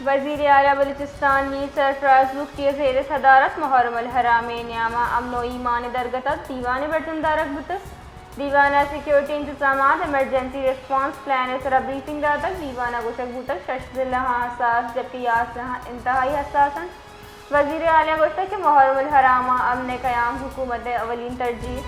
وزیر اعلی بلوچستان میر سرفراز بگٹی ء زیر صدارت محرم الحرام ء نیام ء امن و ایمان ء درگت ء دیوان ء برجم دارگ بوتگ۔ دیوان ء سیکورٹی انتظامات، ایمرجنسی ریسپانس پلان ء سرا بریفنگ داتگ۔ دیوان ء گوشگ بوتگ، شش ضلع آں حساس، جبکہ یازدہ انتہائی حساس انت۔ وزیر اعلی ء گوشتگ کہ محرم الحرام ء امن ء قیام حکومت ء اولین ترجیح۔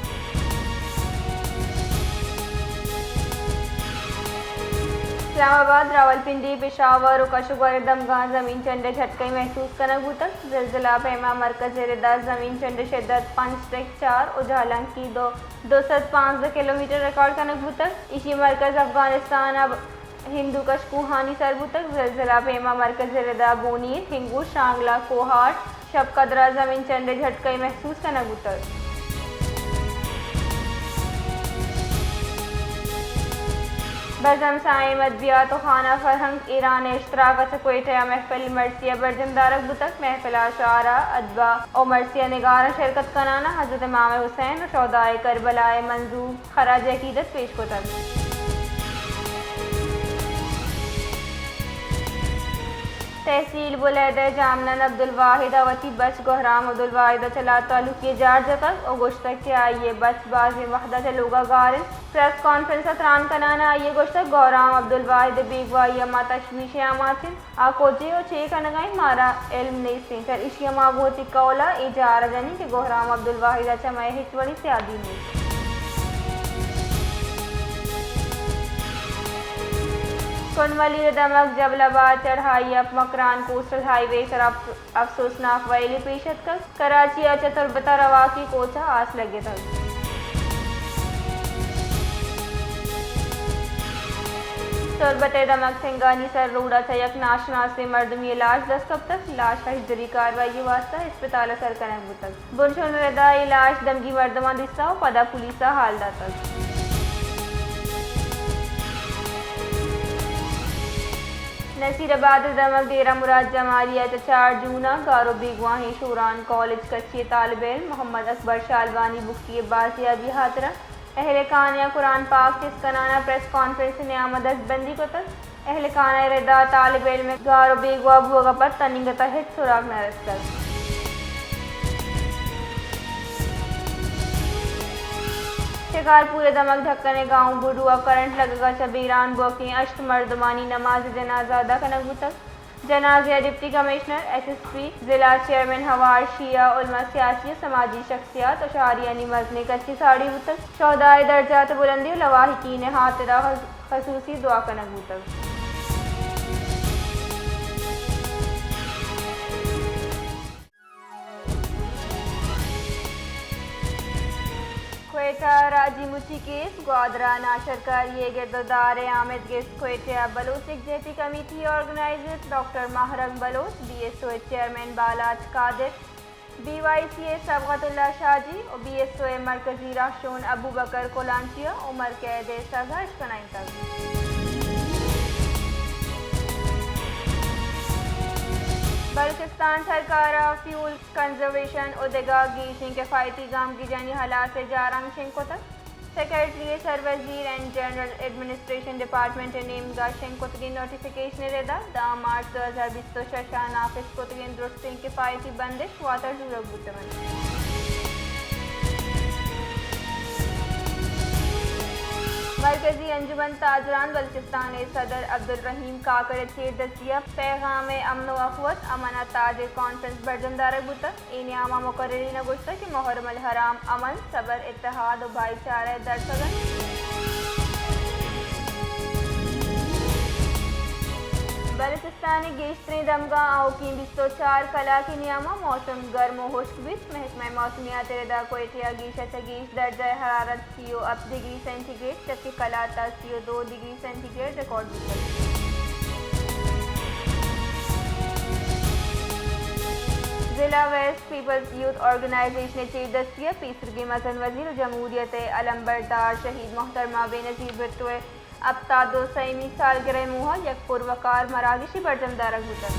اسلام آباد، راولپنڈی، پشاور و کش و گور دمگاں زمین چنڈ ء جھٹکئی محسوس کنگ بوتگ۔ زلزلہ پیما مرکز ء ردا زمین چنڈ ء شدت پنچ سٹرائک چار و جہلانکی دو، دو سد پانزدہ کلومیٹر ریکارڈ کنگ بوتگ۔ ایشی مرکز افغانستان ء ہندوکش کوہانی سر بوتگ۔ زلزلہ پیما مرکز ء ردا بونیر، ہنگو، شانگلہ، کوہاٹ، شپ قدرہ زمین چنڈ ء جھٹکئی محسوس کنگ بوتگ۔ بزم سائیں مدبیات و خانہ فرہنگ ایران ء اشتراک ء چہ کوئٹہ ء محفل مرثیہ برجم دارگ بوتگ۔ محفل ء شعراء، ادبا و مرثیہ نگاراں شرکت کنان ء حضرت امام حسین و شہدائے کربلا ء منظور خراج عقیدت پیش کتگ۔ تحصیل بلیدہ ء جامنند عبدالواحد ء وتی بچ گوہرام عبدالواحد ء چہ لاتعلقی ء جار جتگ و گوشتگ کہ آئی ء بچ بازیں وہد ء چہ لوگ ء گار انت۔ پریس کانفرنس ء تران کنان ء آئی ء گوشتگ، گوہرام عبدالواحد ء بیگواہی ء ما تشویش ء آماچ انت۔ آ کجے و چے کنگ ء انت، مارا علم نیست انت۔ چریشی ء ما گوں وتی قول ء اے جار ء جنیں کہ گوہرام عبدالواحد ء چہ مئے ہچ وڑیں سیادی نیست۔ کنڈملی ء دمگ جبل آباد چڑھائی اپ مکران کوسٹل ہائی وے سر اپ افسوسناک ویلے پیش اتکگ۔ کراچی ء چہ تربت ء رواکی کوچ ء آس لگتگ۔ تربت ء دمگ سنگانی سر روڈ ء چہ یک ناشناسیں مردمی ء لاش دست کپتگ۔ لاش ہژدری کاروائی ء واستہ ہسپتال ء سر کنگ بوتگ۔ بنشون ء ردا اے لاش دمگی مردماں دیستہ ء پدا پولیس ء ہال داتگ۔ نصیر آباد ء دمگ ڈیرہ مراد جمالی ء چہ چار جون ء گار و بیگواہیں شوران کالج کچی ء طالب علم محمد اکبر شالوانی بگٹی ء بازیابی ء ہاترا اہل خانہ ء قرآن پاک چست کنان ء پریس کانفرنس ء نیام ء دزبندی کتگ۔ اہل خانہ ء ردا طالب علم ء گار و بیگواہ بوگ ء پد تنیگت ء ہچ سراگ نہ رستگ۔ شکارپور ء دمگ ڈھکن ء گاؤں بڈو ء کرنٹ لگگ ء چہ بیران بوگیں ہشت مردمانی نماز جنازہ ادا کنگ بوتگ۔ جنازہ ء deputy commissioner, S S P, ضلع چیئرمین ہوار، شیعہ، علماء، سیاسی ء سماجی شخصیات و شہریانی مزنیں کچے ساڑی بوتگ۔ شہداء درجات ء بلندی و لواحقین ء ہاترا خصوصی دعا کنگ بوتگ۔ کوئٹہ، راجی مچی کیس، گوادر ء ناشرکاری ء گرد ء دار ء آمید گس کوئٹہ ء بلوچ یکجہتی کمیٹی ء آرگنائزر ڈاکٹر ماہ رنگ بلوچ، بی ایس او ء چیئرمین بالاچ قادر، بی وائی سی ء صبغت اللہ شاہ جی و بی ایس او ء مرکزی راہشون ابوبکر کلانچی ء عمر قید ء سزا اشکنائینتگ۔ بلوچستان سرکار ء فیول کنزرویشن و دگہ گیشیں کفایتی گامگیجانی ہلاس ء جارانگ شنگ کتگ۔ سیکرٹری ء سروزیر اینڈ جنرل ایڈمنسٹریشن ڈیپارٹمنٹ ء نیمگ ء شنگ کتگیں نوٹیفکیشن ء ردا دہ مارچ دو ہزار بیست و شش ء نافذ کتگیں درستیں کفایتی بندش واتر زورگ بوتگ انت۔ مرکزی انجمن تاجران بلوچستان ء صدر عبدالرحیم کاکڑ ء چیر دستی ء پیغام امن و اخوت، امن ء تاج ء کانفرنس برجم دارگ بوتگ۔ اے نیام ء مقررین ء گوشتگ کہ محرم الحرام امن، صبر، اتحاد و بھائی چارہ ء درسگ انت۔ بلوچستان ء گیشتریں دمگاں آؤکیں بیست و چار کلاک ء نیام ء موسم گرم و ہشک بیت۔ محکمہ موسمیات ء ردا کوئٹہ ء گیش ء چہ گیش درجہ حرارت سی و ہپت ڈگری سینٹی گریڈ، جبکہ کلات ء سی و دو ڈگری سینٹی گریڈ ریکارڈ بوتگ۔ ضلع ویسٹ پیپلز یوتھ آرگنائزیشن ء چیر دستی ء پیسرگیں مزن وزیر و جمہوریت ء علمبردار شہید محترمہ بے نظیر بھٹو ء ہپتاد و سیمی سالگرہ ء موہ ء یک پر وقار مراگشے برجم دارگ بوتگ۔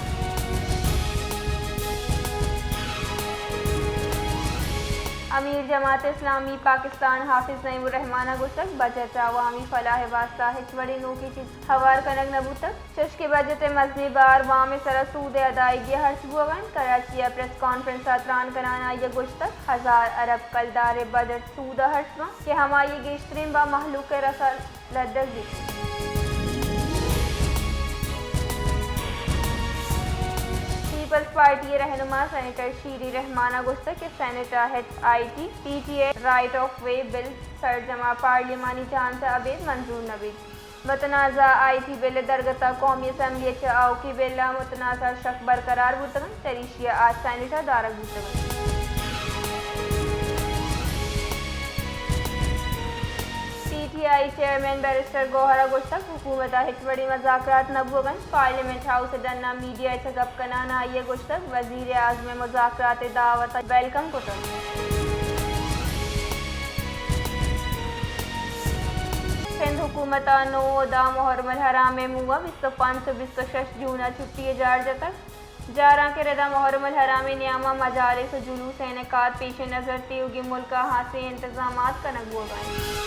امیر جماعت اسلامی پاکستان حافظ نعیم الرحمان ءَ گوشتگ، بجٹ ءَ عوامی فلاح ءِ واستہ ہچ وڑیں نوکیں چیز ہوار کنگ نہ بوتگ، چوشکہ بجٹ ءِ مزنیں بار وام ءِ سرا سود ءِ ادائیگی ءَ ہرس بوگ ءَ انت۔ کراچی ءَ پریس کانفرنس ءَ تران کنان آئی ءَ گوشتگ، ہزار ارب کلدار ءِ بجٹ سود ءَ ہرس باں کہ ہمائی ءِ گیشتریں بار مہلوک ءِ رسا لڈگ بیت۔ پیپلز پارٹی ءِ رہنما سینیٹر شیری رحمان ءَ گوشتگ کہ سینیٹ ءَ H I T, P T I right of way bill سرجم ءَ پارلیمانی جانچ ءَ ابید منظور نہ بیت۔ متنازعہ آئی ٹی بل ءِ درگت ءَ قومی اسمبلی ءِ چہ آؤکیں بل ءَ متنازعہ شک برقرار بوتگ انت، چریشی ءَ آ سینیٹ ءَ دارگ بوتگ انت۔ P T I chairman barrister Gohar ءَ گوشتگ، حکومت ءَ ہچ وڑیں مذاکرات نہ بوگ ءَ انت۔ پارلیمنٹ ہاؤس ءِ ڈن ءَ میڈیا ءِ چہ گپ کنان ءَ آئی ءَ گوشتگ، وزیر اعظم ءِ مذاکرات ءِ دعوت ءَ ویلکم کتگ۔ سندھ حکومت ءَ نو ءُ دہ محرم الحرام ءِ موہ ءَ بیست ءُ پنچ ءُ بیست ءُ شش جون ءَ چھٹی ءِ جار جتگ۔ جارانک ءِ ردا محرم الحرام ءِ نیام ءَ مجالس ءُ جلوس ءِ انعقاد پیش نظر تیوگیں ملک ءَ ہاسیں انتظامات کنگ بوگ ءَ انت۔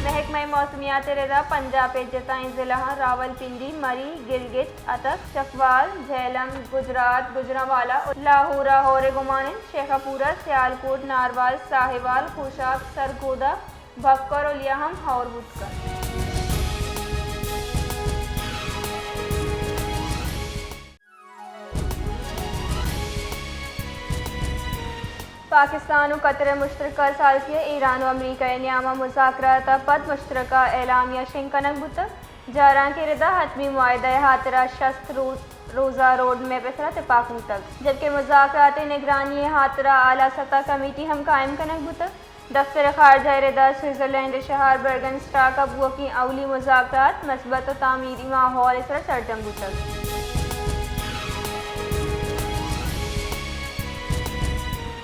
محکمہ موسمیات ءِ ردا پنجاب ءِ جتائیں ضلعاں راولپنڈی، مری، گلگت، اتک، چکوال، جہلم، گجرات، گوجرانوالہ ءُ لاہور ءَ ہور ءِ گمان انت۔ شیخ پورہ، سیالکوٹ، ناروال، ساہیوال، کوشاک، سرگودھا، بھکر ءُ لیا ہم ہور بوت کنت۔ پاکستان ءُ قطر ءِ مشترکہ ثالثی ءَ ایران ءُ امریکہ ءِ نیام ءَ مذاکرات ءَ پد مشترکہ اعلامیہ شنگ کنگ بوتگ۔ جارانک ءِ ردا حتمی معاہدہ ءِ ہاترا شست رو-، روزہ روڈ میپ ءِ سرا تپاک بوتگ، جبکہ مذاکرات ءِ نگرانی ءِ ہاترا اعلی سطح کمیٹی ہم قائم کنگ بوتگ۔ دفتر خارجہ ءِ ردا سوئٹزرلینڈ ءِ شہر برگنسٹاک ءَ بوؤکیں اولی مذاکرات مثبت ءُ تعمیری ماحول ءِ سرا سرجم بوتگ۔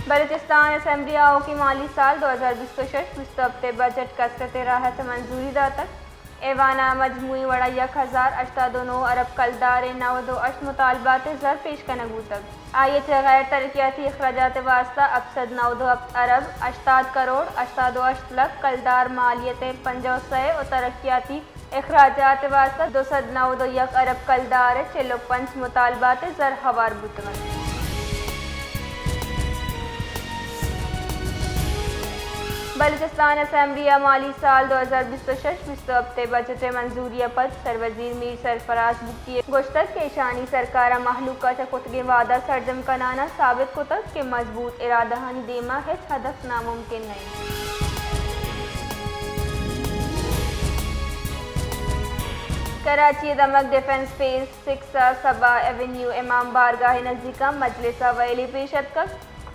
بلوچستان اسمبلی ءَ آؤکیں مالی سال دو ہزار بیست ءُ شش بیست ءُ ہپت ءِ بجٹ کسرت ءِ راہ ءَ چہ منظوری داتگ۔ ایوان ءَ مجموعی وڑ ءَ یک ہزار ہشتاد ءُ نو ارب کلدار ءِ نود ءُ ہشت مطالبات ءِ زر پیش کنگ بوتگ۔ آئی ءَ چہ غیر ترقیاتی اخراجات ءِ واستہ ہپت سد نود ءُ ہپت ارب ہشتاد کروڑ ہشتاد ءُ ہشت لکھ کلدار، مالیت ءِ پنجاہ ءُ سئے ءُ ترقیاتی اخراجات ءِ واستہ دو سد نود ءُ یک ارب کلدار ءِ چل ءُ پنچ مطالبات ءِ زر ہوار بوتگ انت۔ بلوچستان اسمبلی ءَ مالی سال دو ہزار بیست ءُ شش بیست ءُ ہپت ءِ بجٹ ءِ منظوری ءَ پد سروزیر میر سرفراز بگٹی ءَ گوشتگ کہ ایشانی سرکار ءَ مہلوک ءَ چہ کتگیں وعدہ سرجم کنان ءَ ثابت کتگ کہ مضبوط ارادہانی دیما ہچ ہدف ناممکن نہ انت۔ کراچی ءِ دمگ ڈیفنس فیز سکس ءَ صبا ایونیو امام بارگاہ ءِ نزیک ءَ مجلس ءَ ویلے پیش اتکگ۔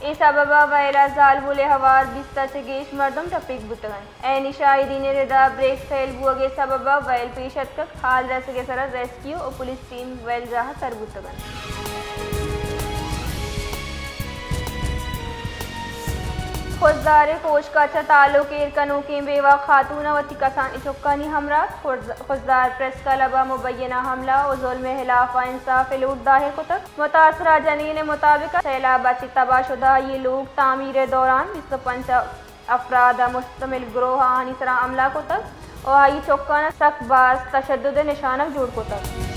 اے سبب ءَ ویل ءَ زالبول ءِ ہوار بیست ءَ چہ گیش مردم ٹپیگ بوتگ انت۔ عینی شاہدین ءِ ردا بریک فیل بوگ ءِ سبب ءَ ویل پیش اتکگ۔ حال رسگ ءِ سرا ریسکیو ءُ پولیس ٹیم ویل جاہ ءَ تر بوتگ انت۔ خضدار ءِ کوشک ءَ چہ تعلق ایر کنوکیں بیوہ خاتون ءَ وتی کسانیں چکانی ہمراہ خض-، خضدار پریس کلب ءَ مبینہ حملہ ءُ ظلم ءِ ہلاف ءَ انصاف ءِ لوٹ داہر کتگ۔ متاثرہ جنین ءِ مطابق سیلاب ءَ چہ تباہ شدہ آئی ءِ لوگ تعمیر ءِ دوران بیست ءُ پنچ افراد ءَ مشتمل گروہ آہانی سرا حملہ کتگ ءُ آئی ءِ چکان ءَ سک باز تشدد ءِ نشانگ جوڑ کتگ۔